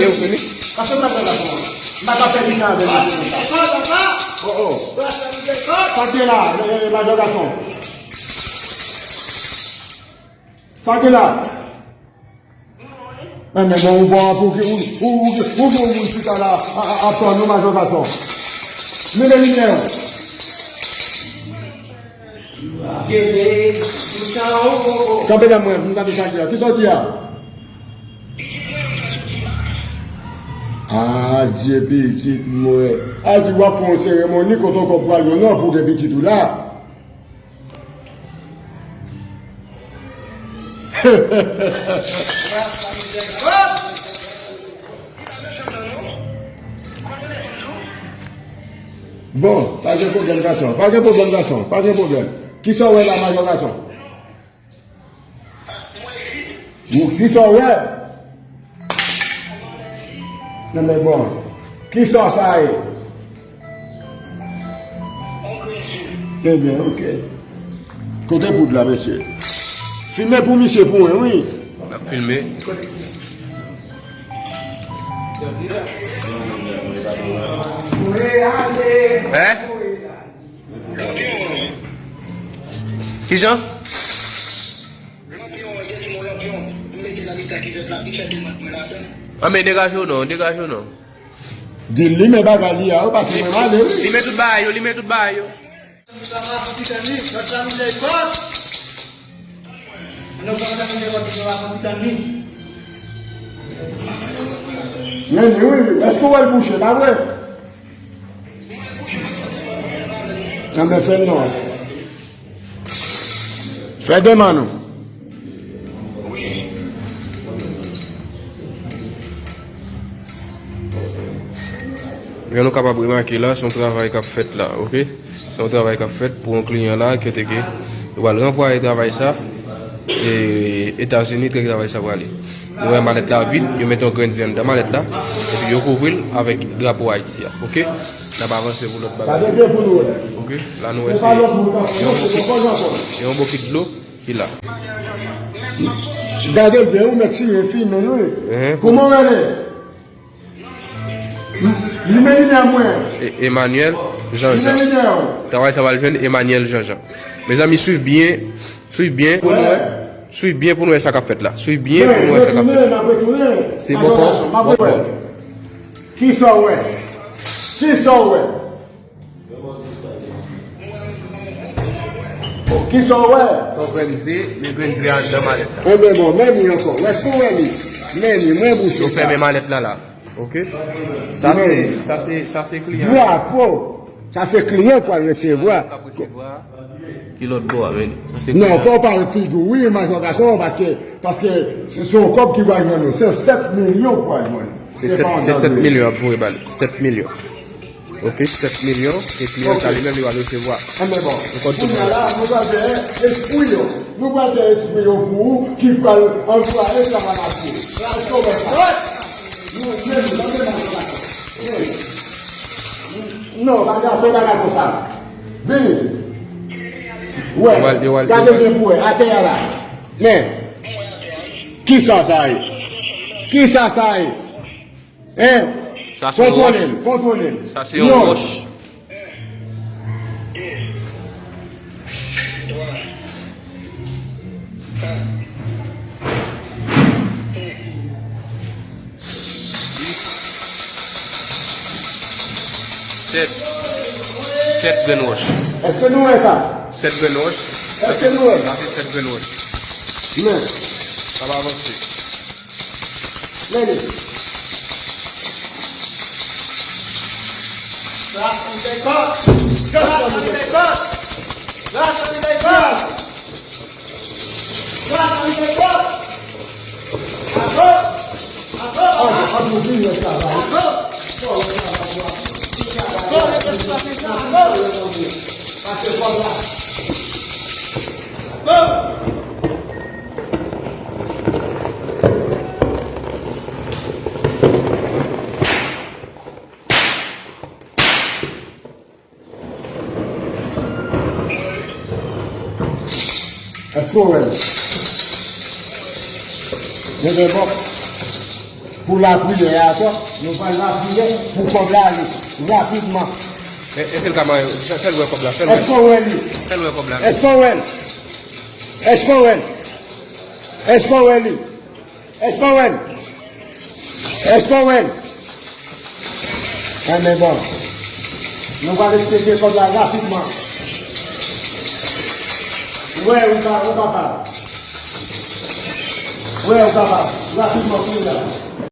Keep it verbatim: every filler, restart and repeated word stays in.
Yo, vini. Pase m pa fè la, m pa ka fè pita avè l. Oh, oh. Sa te la, eh, eh, majò gason. Sa te la. Enben, bon, ou bon, pou ki, ou, ou, ou, ou bon moun chita la, a, a, a, tann nou, majò gason. Mete limyè yo. Kanpe nan mwen, m tande sa di a. Kisa w di a? Adye pitit mwen. A di w ap fè yon seremoni kote w pral jwenn non pou gen pitit ou la. Bon, pa gen pwoblèm gason, pa gen pwoblèm gason, pa gen pwoblèm. Kisa w wè la, majò gason? Ou kisa w wè? Nan men bon. Kisa sa ye? Ebyen, ok. Kote poud la, mesye? Filme pou misye pou mwen, wi. N ap filme. Hein? Kijan? Anben, degaje w non, degaje w non. Di li men bagay li a, ou pase mwen male, wi. Li men tout bagay yo, li men tout bagay yo. Men li, wi, èske w wè l bouche, pa vre? Anben, fè l non. Fè demann ou. Jan nou kapab remake la, se yon travay k ap fèt la, ok? Se yon travay k ap fèt pou yon kliyan la, kote ke yo pral ranvwaye travay sa, e Etazini, kote travay sa prale. Nou wè malèt la vid, yo mete yon grenn zen anndan malèt la, epi yo kouvri l avèk drapo Ayiti a, ok? N ap avanse pou lòt bagay. Gade byen pou nou wè. Ok, la nou wè se yon bokit, se yon bokit dlo ki la. Gade l byen, ou mèt siye, filme l, wi. Kòman w rele? Li men limyè mwen. E-, Emmanuel Jean-Jean. Li men limyè w. Travay sa pral jwenn Emmanuel Jean-Jean. Mezanmi, swiv byen, swiv byen pou nou wè. Swiv byen pou nou wè sa k ap fèt la. Swiv byen pou nou wè sa k ap fèt. Se bòkò, bòkò. Kisa w wè? Kisa w wè? Kisa w wè? Sa w kwè m se, men grenn dri anndan malèt la. Enben bon, men li ankò. Èske w wè li? Men li, mwen bouche. Yo fèmen malèt la la. Ok? Sa se, sa se, sa se kliyan. Drapo. Sa se kliyan k pral resevwa. K ap resevwa. Ki lòt bò a, men. Sa se kliyan. Non, fò w pale figi w, wi, majò gason, paske, paske se, se yon kòb ki pral jwenn nou. Se sèt milyon k pral jwenn. Se sèt, se sèt milyon ap voye ba li. Sèt milyon. Ok, sèt milyon, e kliyan sa li menm li pral resevwa. Enben bon. Kounye a la, nou pral fè espri yo. Nou pral fè espri yo pou ou ki pral anplwaye travay la pou ou. Pral sove kòb. Nou, nou, nou, nou, nou, non, pa gen afè bagay konsa. Vini. Wè, gade byen pou wè, atè a la. Men, kisa sa ye? Kisa sa ye? Hein? Sa se yon wòch. Kontwole l, kontwole l. Sa se yon wòch. Sèt. Sèt grenn wòch. Èske nou wè sa? Sèt grenn wòch. Èske nou wè? Sa se sèt grenn wòch. Men. Sa pa avanse. Lele. Gras an de kòt. Gras an de kòt. Gras an de kòt. Gras an de kòt. Ago. Ago. Ago. Ago. Ago. Pase kòb la. Ago. Èske w wè l? Gen de bòk. Pou lapriyè a, sa, nou pral lapriyè pou kòb la ale rapidman. E, e fè l ka mare, fè, fè l wè kòb la, fè l wè. Èske w wè li? Fè l wè kòb la. Èske w wè l? Èske w wè l? Èske w wè li? Èske w wè l? Èske w wè l? Enben bon. Nou pral eksplike kòb la rapidman. Wè, ou ka, ou kapab. Wè, ou kapab. Rapidman, kounye a.